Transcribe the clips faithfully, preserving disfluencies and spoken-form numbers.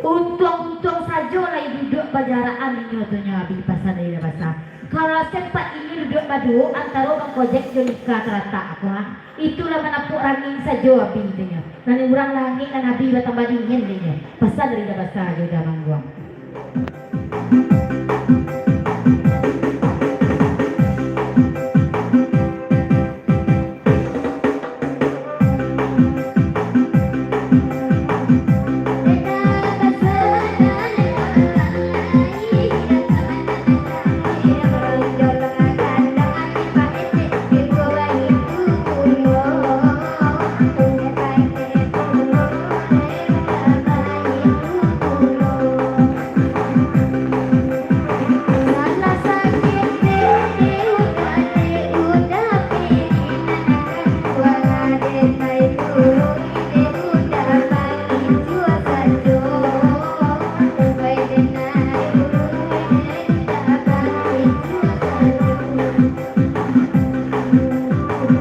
Untuang-untuang sajo lai duduak bajarakan inyo tu nyo, Abi, pasan dari Ida Basa. Kalau sempat inyo duduak baduo antaro Bang Kojek jo Lika taratak ko, ha. Itulah manapuak rangin sajo, Abi, tu nyo. Nan urang langik nan Abi batambah dingin, tu nyo. Pasan dari Ida Basa jo Ida Mangguang.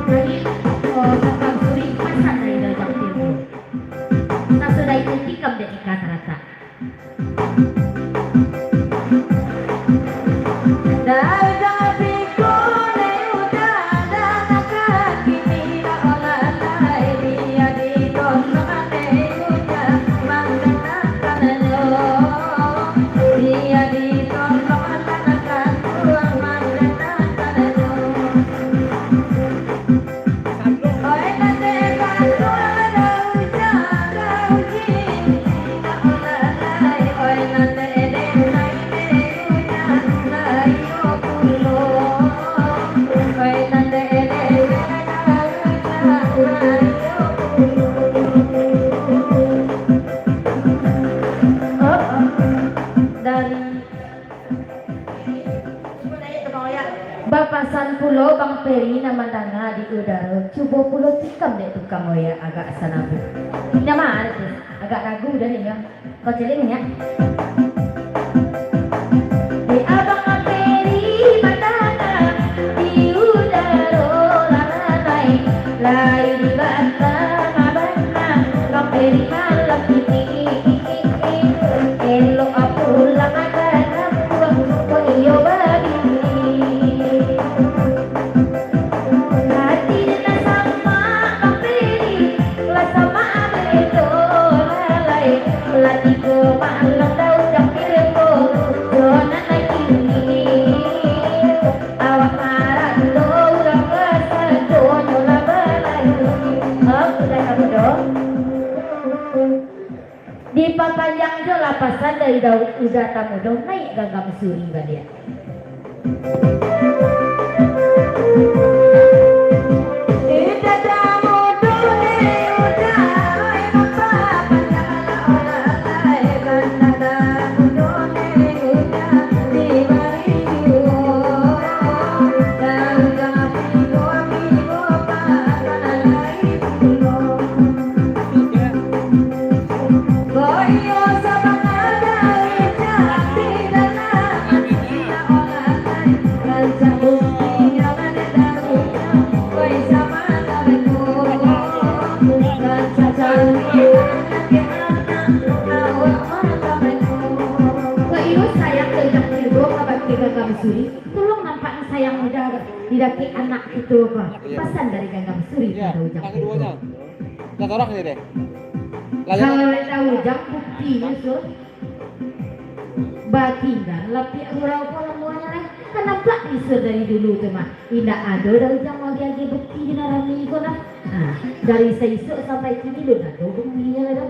Jadi, oh, Kakak Suri, pasan dari Dojang Timur. Sasudah itu, tikam dek Ika taratak. Dari Bapasan pulo Bang Peri nan mandanga di udaro, cubo pulo tikam dek tukang oyak agak sanabu. Nyaman tu, agak ragu dah ni, ya. Kau celiak ni, ya. Di Abang Peri mandanga di udaro laranai, lai di bantang abang Bang Peri malam kini. Elok pulang ka kampuang, kok iyo babini. Hati nan samak Bang Peri, lah samak baledo lalai. Lah tigo malam dau Bang Peri ko, jo nan lai kini. Awak marando urang kasadonyo lah balalu. Oh, sudah kamu dong. Dipapanjang jo lah pasan dari Daud Uda Tamudo, naik ganggam suri baliak. Kok iyo sayang tantang tibo kabake ganggam suri, tolong nampak sayang muda di dakek anak kito ko. Pasan dari ganggam suri ka Ujang. Dah torang ni deh. Kalau lai tahu Ujang, buktinyo, Sur. Baginda lapiak gurau ko lamonyo lah. Kan nampak Sur dari dulu tu mah. Indak ado dah Ujang magi-agi bukti di nan rami ko nah. Nah, dari saisuak sampai kini lun ado buktinyo lah dah.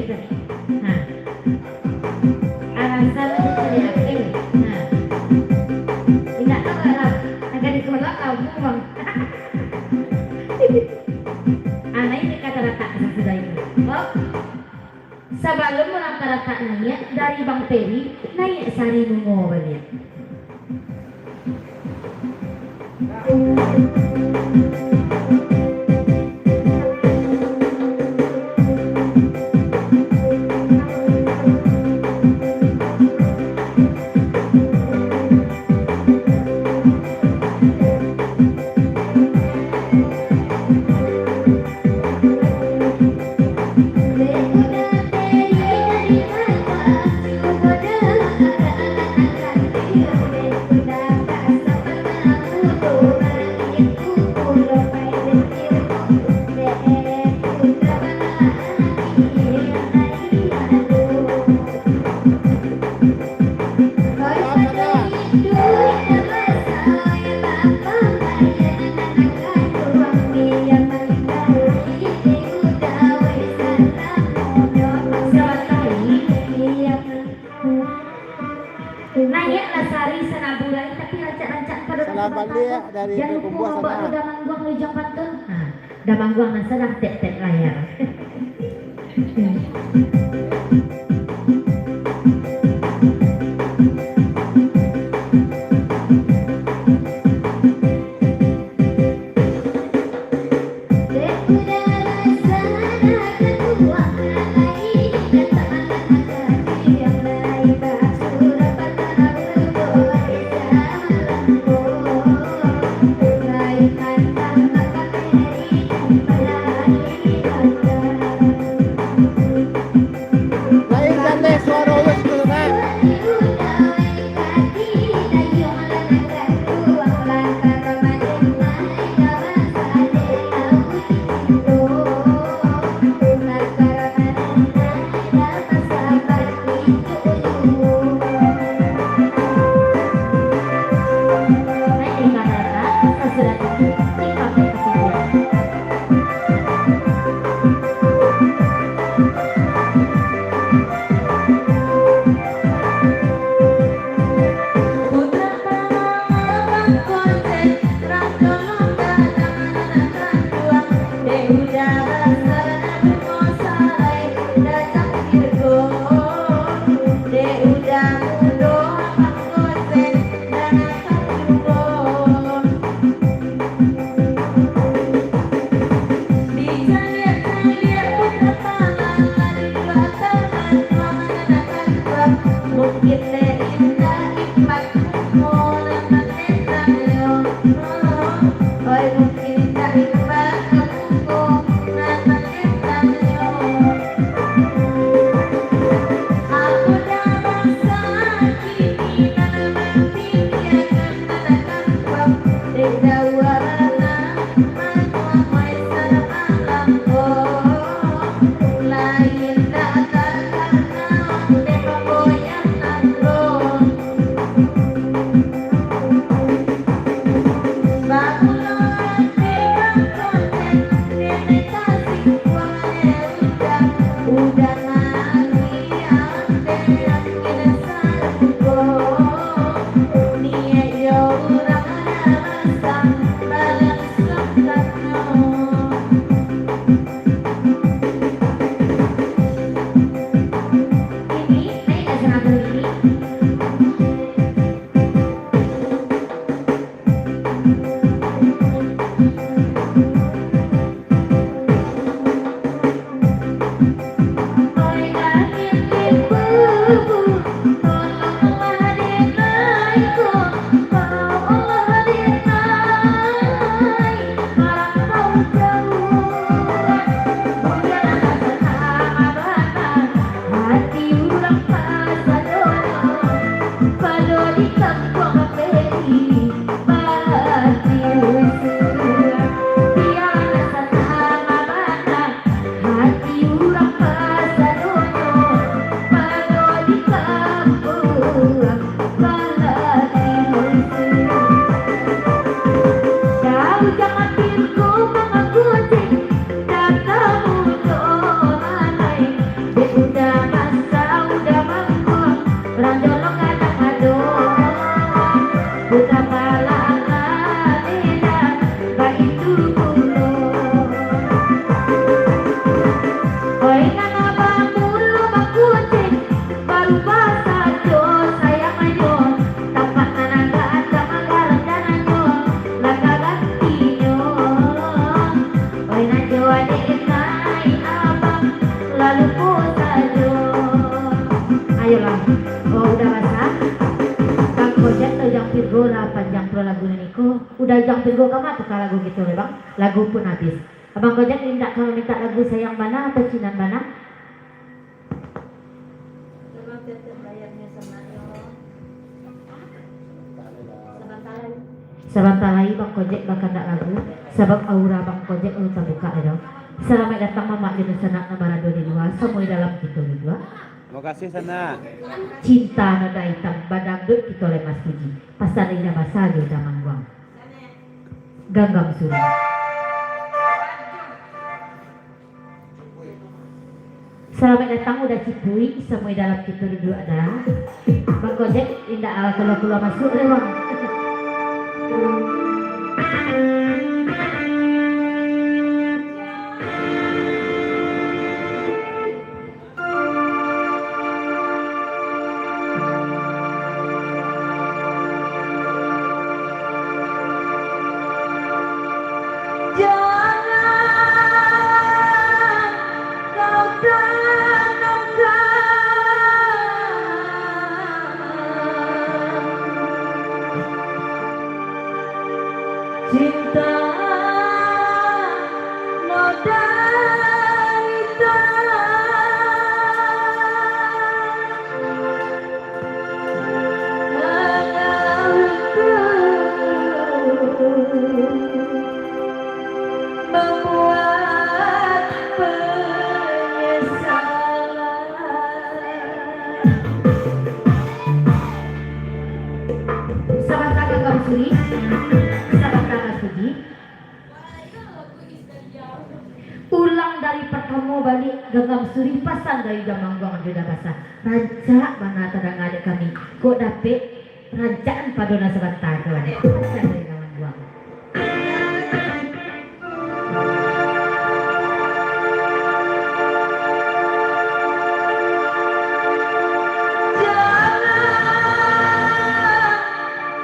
Nah. Alasan tu cari apa? Nah. Indak tahu lah. Agak di kolak kamu, Bang. Ah, naiak ka taratak sasudah itu. Oh. Sabalum urang taratak naiak, dari Bang Peri, naiak sari nungo baliak. Naiaklah sari sanabulai, tapi rancak-rancak pado. Salam baliak dari Payakumbuah sana. Jan lupo mambao Damangguang Lujang Pantun. Ha, Damangguang nan sadang tep-tep layar. Lain Iyolah, oh, Uda Basah. Bang Kojek, Ujang Virgo lah, panjang pulo lagu nan iko. Uda Ujang Virgo kama tu ka lagu kito lai, Bang? Lagu pun habis. Abang Kojek indak ka mamintak lagu Sayang Bana atau Cinan Bana? Tolong tetep bayarnyo sama yo. Sabanta lai. Sabanta lai Bang Kojek bakandak lagu, sabab aura Bang Kojek alun tabukak lai doh. Salamaik datang mamak jo dunsanak nan barado di lua, samuo di dalam kito di lua. Makasih, Sanak. Cinta noda itam, badangdut kito lai Mas Puji. Pasan Uda Basah jo Uda Mangguang. Ganggam Suri. Salamaik datang Uda Cipuik, samuo di dalam kito duduak dah. Bang Kojek indak kaluar-kaluar masuak lai, Bang. Jangan kau tanamkan cinta noda itam. Hanya untuk membuat penyesalan. Sabanta Ganggam Suri, sabanta Mas Puji. Ulang dari partamo baliak, Ganggam Suri, pasan dari Uda Mangguang jo Uda Basah. Rancak bana tadanga dek kami. Kok dapek rancak-an pado nan sabanta tu, pasan dari Uda Mangguang. Jangan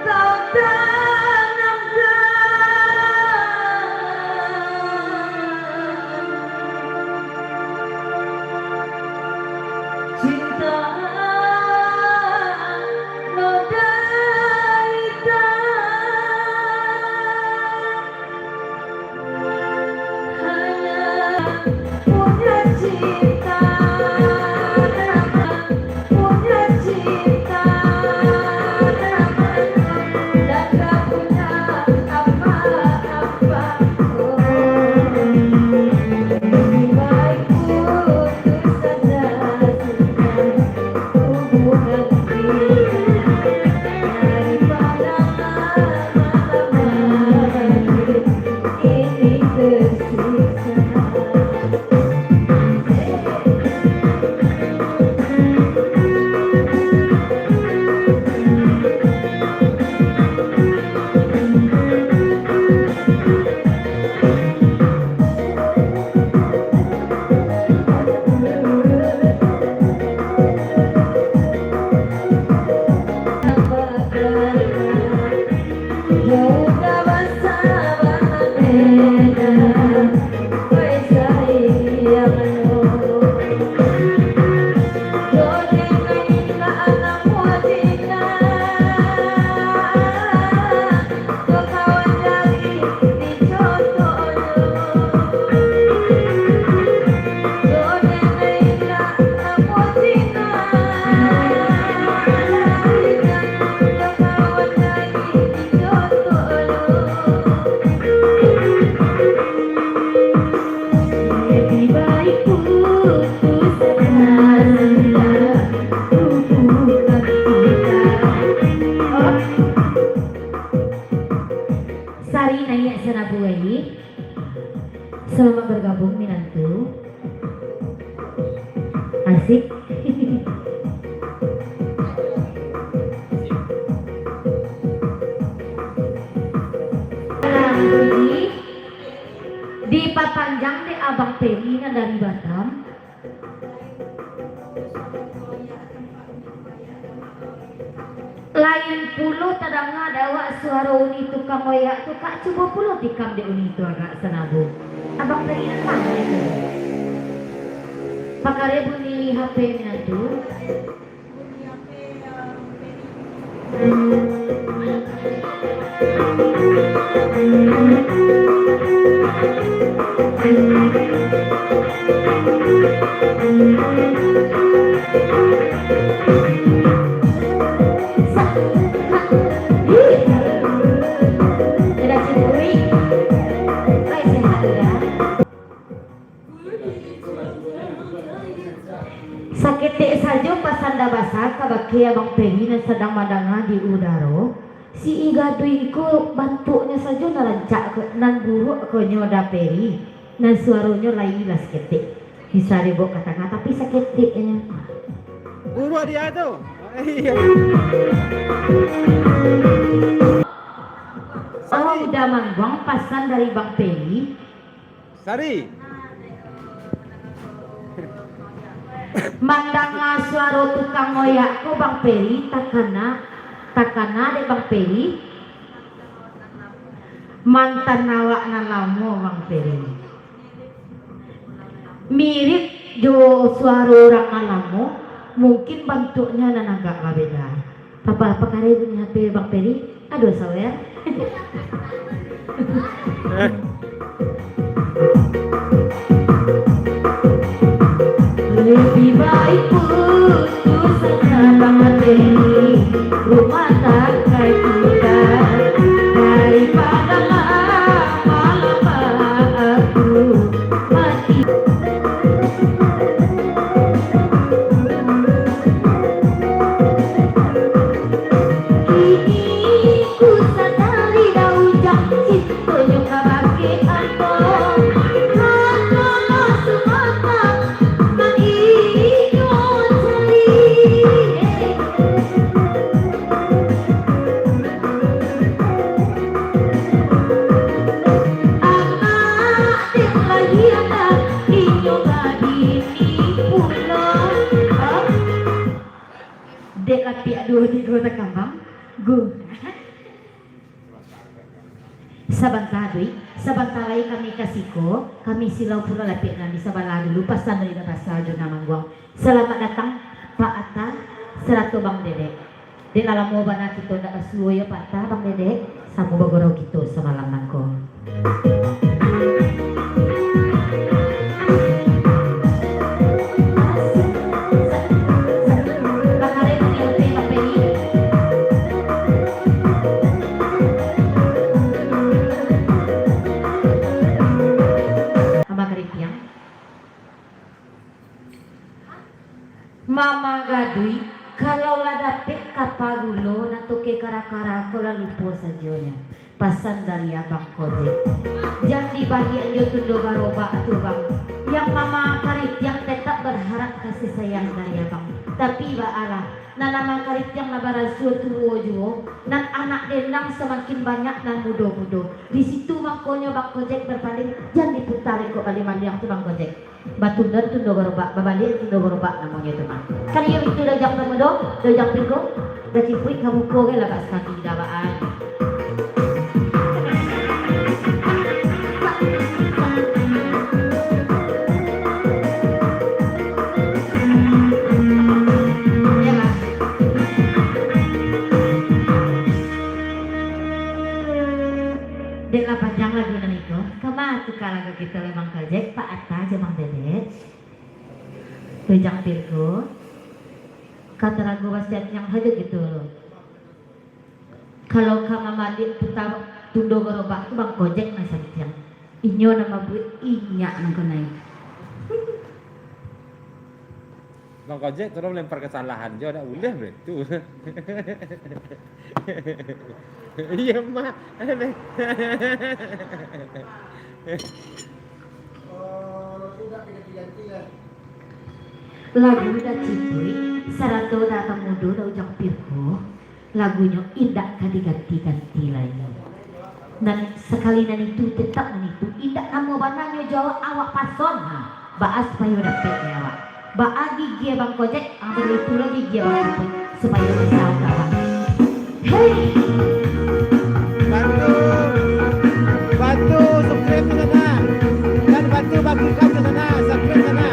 kau tanamkan cinta noda itam. Hanya punya cinta, punya cinta, dan tak punya apa-apa. Oh, lebih baik putus saja sudah hubungan kita daripada lama-lama lagi. Sari naiak sanabu ai. Selamat bergabung, minantu. Asik. Nah, jadi dipapanjang dek Abang Peri nan dari Batam. Lain pulo tadanga dek awak suaro uni tukang oyak tu, Kak, cubo pulo tikam dek uni tu agak sanabu. Abang Peri nan mano itu? Pakareh bunyi H P minantu. Saketek sajo pasan Dabasa kabake Abang Peri nan sadang mandanga di udaro. Si I Gadui ko bantuaknyo sajo nan rancak ko, nan buruak ko nyo Da Peri, nan suaronyo lai lah saketek. Bisa dibaok ka tangah, tapi saketek nyo. Buruak dia tu. Iya. Oh, Uda Mangguang, pasan dari Bang Peri. Sari. Mandanga suaro tukang oyak ko, Bang Peri, takana, takana dek Bang Peri. Mantan awak nan lamo, Bang Peri. Mirip jo suaro urang nan lamo, mungkin bantuaknyo nan agak babeda. Apa, apa kare bunyi H P Bang Peri? Aduh, sawer. Lebih baik putus saja, Bang Peri. Rumah tangga kita daripada lama-lama aku mati. Kini ku sadari dah ujang cintonyo kabake ambo. Hanyolah sumata nan inyo cari. Anak dek lahia inyo babini pulo. Dek lapiak duo tigo takambang, gu. Sabanta, Dui. Sabanta lai kami ka siko, kami silau pulo lapiak nan di sabalah dulu, pasan dari Dabasa jo Uda Mangguang. Salamaik datang, Pak Atta, sarato Bang Dedek. Dek lah lamo bana kito ndak basuo yo, Pak Atta, Bang Dedek, samo bagurau kito samalam nangko. Mama Karipiang. Mama Gadui, kalau lah dapek kapa gulo nan toke kara-kara ko lah lupo sajonyo. Pasan dari Abang Kojek. Jan dibaliak jo tundo garobak tu, Bang. Yang Mama Karitiang tetap berharap kasih sayang dari Abang. Tapi baalah, nan Mama Karitiang lah barasuo tuo juo, nan anak dendang samakin banyak nan mudo-mudo. Di situ mangkonyo Bang Kojek berpaling, jan diputar iko baliak-baliak tu, Bang Kojek. Batundo tundo garobak, babaliak tundo garobak namonyo tu mah. Kan iyo itu dojang tamudo, dojang pinggo, dacipuik ka muko ge lah bak sakali dawaan. Iyo, Bang. Dek lah panjang lagu nan iko, kama tukar lagu kito, Bang Kojek, Pak Atta jo Bang Dedek. Dojang pinggo, ka talago basiatiang sajo kito. Kalau ka mambaliak puta tundo garobak tu, Bang Kojek nan santiang. Inyo nan mambuek, inyo nan kanai. Bang Kojek tu lah malempar kasalahan jo, ndak buliah baitu. Iyo, Mak. Lagu dacipuik, sarato dacipuik mudo, dacipuik pinggo. Lagunyo indak ka diganti-ganti lai. Nan sakali nan itu, tetap nan itu, indak namuah bana nyo jo awak, awak pason, ha, baa supayo dapek dek awak. Baa gigia Bang Kojek, ha, baitu lo gigia Bang Kojek, supayo bisa awak. Hei! Bantu, bantu subscribe tu, Nana. Dan bantu bagikan tu, Nana. Subscribe, Nana.